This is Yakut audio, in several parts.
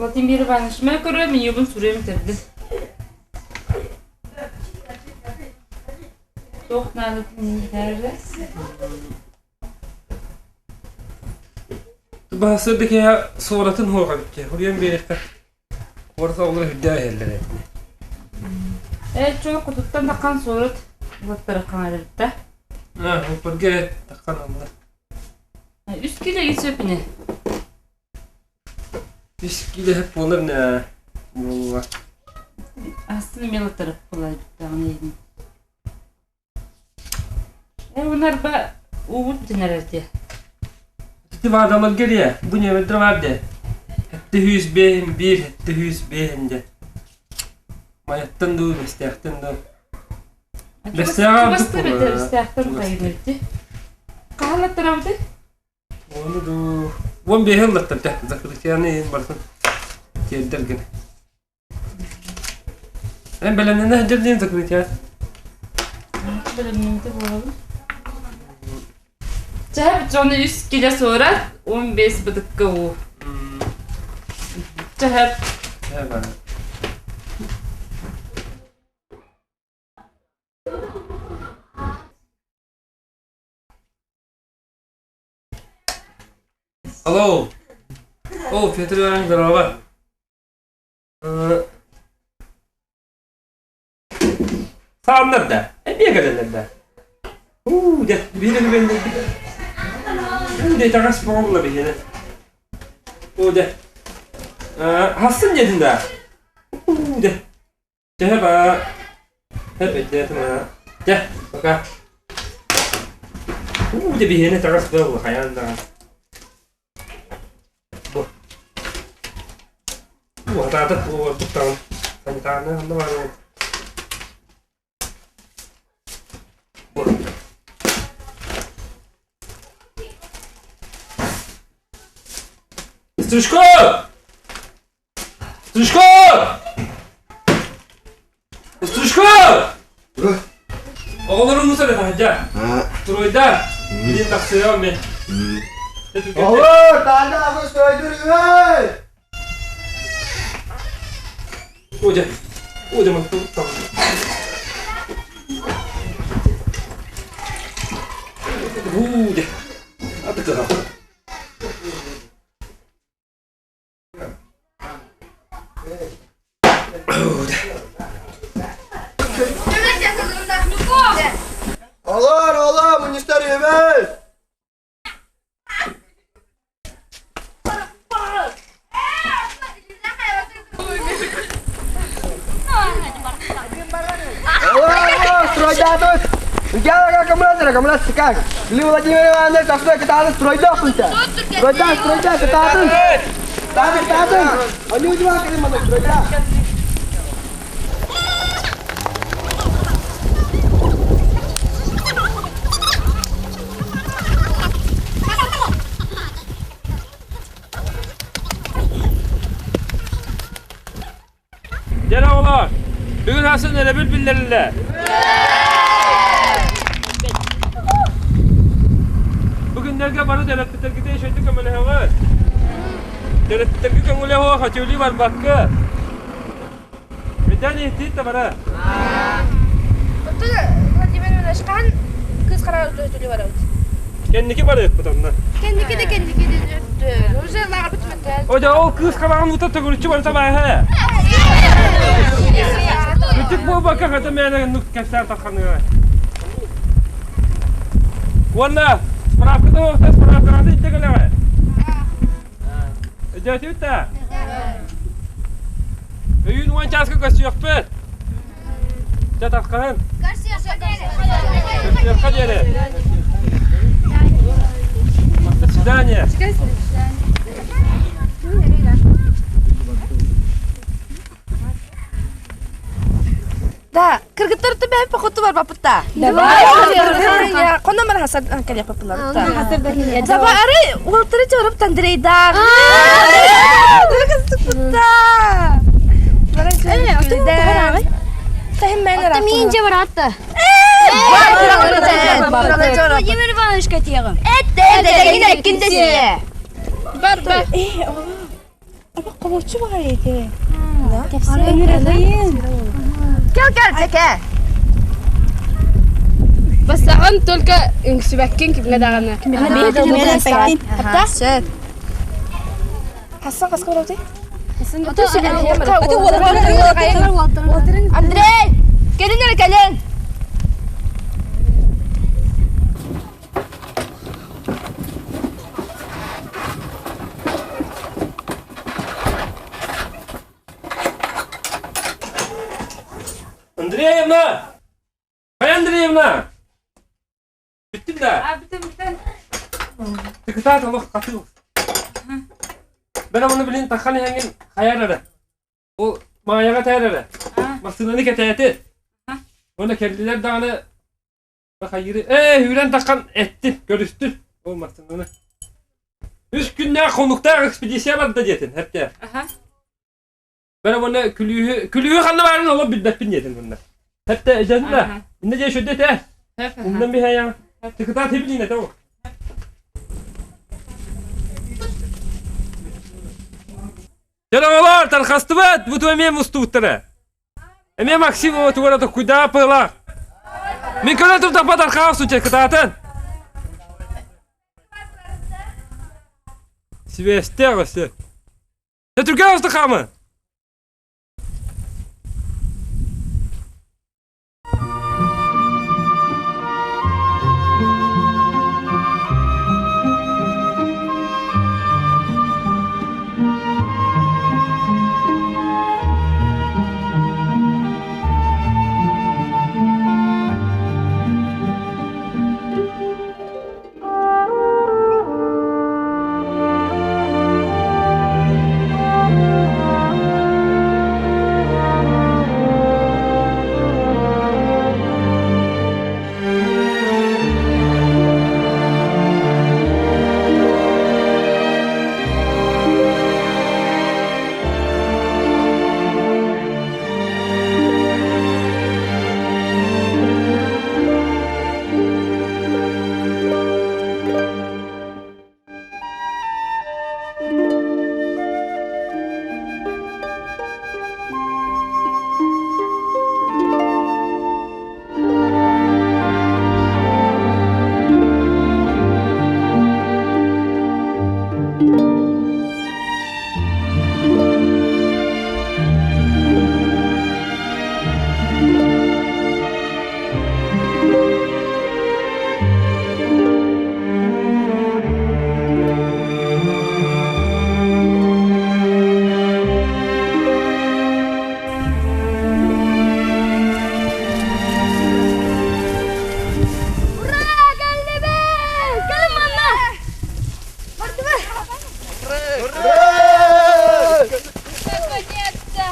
Владимир Иванович, мэ көрө менюбун суруйум тэрдин. Туох наадатын иһэрэ? Баһасырды киһи суоратын хуоҕа бүттэ. Хуруйан биэриэххэ. Куорат оҕолоро үрдээх иһэллэр этини. Э, чоо кутуттан таххан суорат улаттары хаҥарырта. А, опырга таххан алла. Үс кило сөпүнэ. Үс кило хөп буолар нэ буолуа. Астын мелотары буолар бүттәҕин эйин. Э, унарба уубут бүтүн эрэр дии. Ити баадалар кэлиэ, бу ньэмэттэр бар дии. Хэттэ хүүс биэһин биир, хэттэ хүүс биэһин дии. Майаттан дуу, Бэстээхтэн дуу. Бэстээҕэ ордук Чугастыы буолар. Бэстээхтэн Чугастыы. хайыыр Хаһан аттарабытый? Ону дуу. Уон биэһи ыллаттар дэ. Закрытияны иһин барытын тиэрдэр гына. Эн бэлэмнэнэ сылдьар диэн закрытие. Бэлэмнэммитэ буолабын. Чэ, дьону үс килэ суорат, 15 бытыкка уу. Чэ, Алло. О, Петр Иванович, здорово. Сааннар да, эмиэ кэлэллэр да. Уу, дэ, биһиги бэннэрбит. Уу, дэ, таҥас боҕолла биһиэнэ. Уу, дэ. Хассын диэтин да. Уу, дэ. Чэ, ба. Эп, Дэ, пока. Уу, дэ, биһиэнэ таҥас буолла, хайаан даҕаны. Бу. Хатаатар буолбуттаҕын санитарнай ханна баар Бу. Стручко! Стручко! Стручко! Оҕолорун мусор таһырдьа. Туруйдар. Билин тахсыам мен. Оҕолор, таанда аҕыс стройдур үһүй! Оля, Оля, мантан Оля, атыкыга. Олор, олор, мунньустар үһүбүт! Олор, стройдаатыбыт! Укяга кымылас, кымылас, как? Лю Владимир Иванович, астой кытаатын стройдаахпын Стройда, стройда, кытаатын! Кытаатын, кытаатын! Они удиван кэлин стройда! Дьэ оҕолор, бүгүн асын өрөбүл биллэриллэр. Бу күннэргэ бары төрөппүттэргитин үчүгэйдик көмөлөһөҕүт. Төрөппүттэргэ көҥүлэ суох өтүүлүү барбакка. Бүтэн иһиттиит да бары. Оттон Владимир Иванович хаһан кыыс хараҕа өтүүлүү барабыт? Кэнники барыахпыт онно. Кэнники да кэнники да өттө. Уже лааҕырбыт түмэттэ. О, дьэ, ол кыыс хараҕын ута төгүрүччү барыта бааһа. Бүтүк буолбакка хата мээнэ нук кэпсээн тахханыга. Уонна справката оҥостон справкаҕа илдьэ кэлэҕэ. Өйдөөтүбүт да? Өйүүн уон чааска көрсүөхпүт. Дьэ тархаһын. Көрсүөххэ диэри. До свидания. Да, кыргыттар түбэһэн походу барбаппыт Давай. Коно мара хасар кэлиэхпит Заба арай уолтары чорып Андрейдаах. Кыстыкпытта. Мин же баратта. Владимир Иванович катиягым. Бар бар. Хомурчу баар ити. Кел кел чеке. Бастаҕын только үҥсүбэккин кимҥэ даҕаны. Сөп. Хассан хаска барабытый? Андрей! Кэлин эрэ кэлин! Андреевна! Хай Андреевна! Бүттүм да? А, бүтэн, бүтэн. Тыкытаат олох хатыы. Бен оны билин таххан иһэҥин хайар эрэ. Ол Маайаҕа тээр эрэ. Массыынаны кэтээтэ. Уонна кэллилэр даҕаны Хайыыры ээ үүрэн таххан эттин, көрүстүн ол массыынаны. Үс күннээх хонуктаах экспедиция барда диэтин, эптэ. Бэрэ уонна күлүүһү, күлүүһү ханна баарын олох билбэппин диэтин мунна. Эптэ эдьэн да, инне дьэ шөдө этэ. Умнан биһэйэн. Тыкытаа тибилин этэ ол. Дьон оҕолор, тархастыбыт, бу эмиэ мустубуттара. Эмиэ Максим уотугар токкуйдаа пыла. Мин көрө турдахпа тархаах суча кытаатын. Сибээстээх өссө. Түргэн оста хаамы. Ура! Кэллибит! Кэлин манна! Бардыбы! Наконец-то!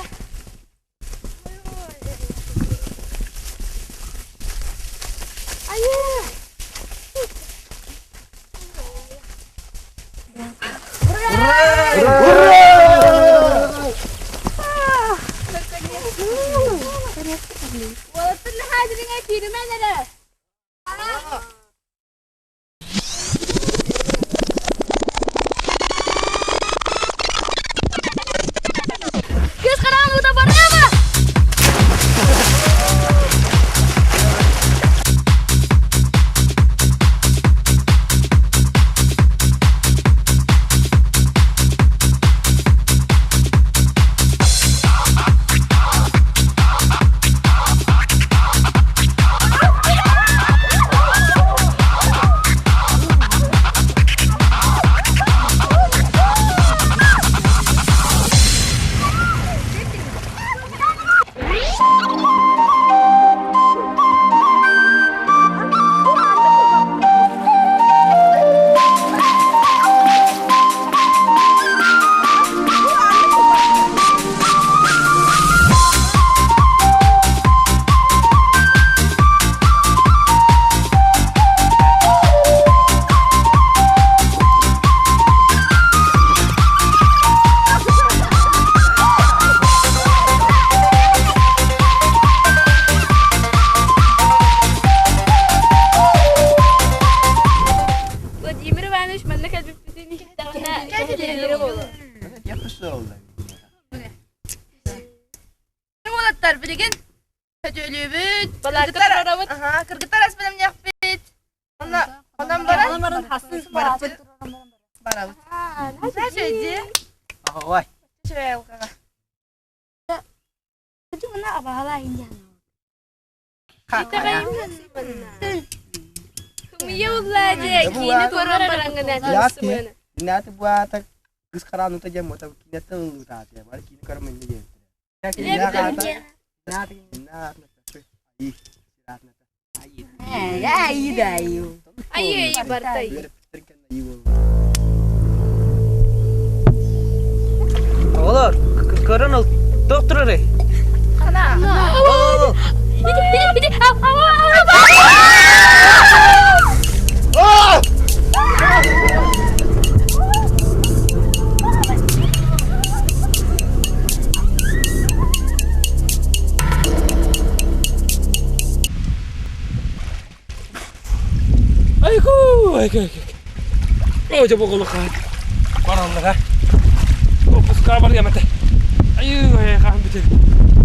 Уолаттар наһаа кииримэн эрэ! Кыыс хараҕын уута барыама! Владимир Иванович манна кэлбиппитин иһиттэҕинэ кэһэтиһэллэрэ буолуо. Киэп суолла. Уолаттар билигин сөтүөлүүбүт. Кыргыттар аха, кыргыттар ас бэлэмниэхпит. Онно онон баран баран хасын бараппыт. Барабыт. Чэйди. Ой. Чэй алгаҕа. Наты буата кыз карану та жем мота кинеттен ылытааты. Бар кини көрмөн диye. Айы бартай. Оҕолор, көрөн ыл, туох турарый? Ол, ол, Айку, айку, айку. О, дьэ боголуха. Бараллара. Опуска бар ямата. Айы, ай, хаһан бүтэр.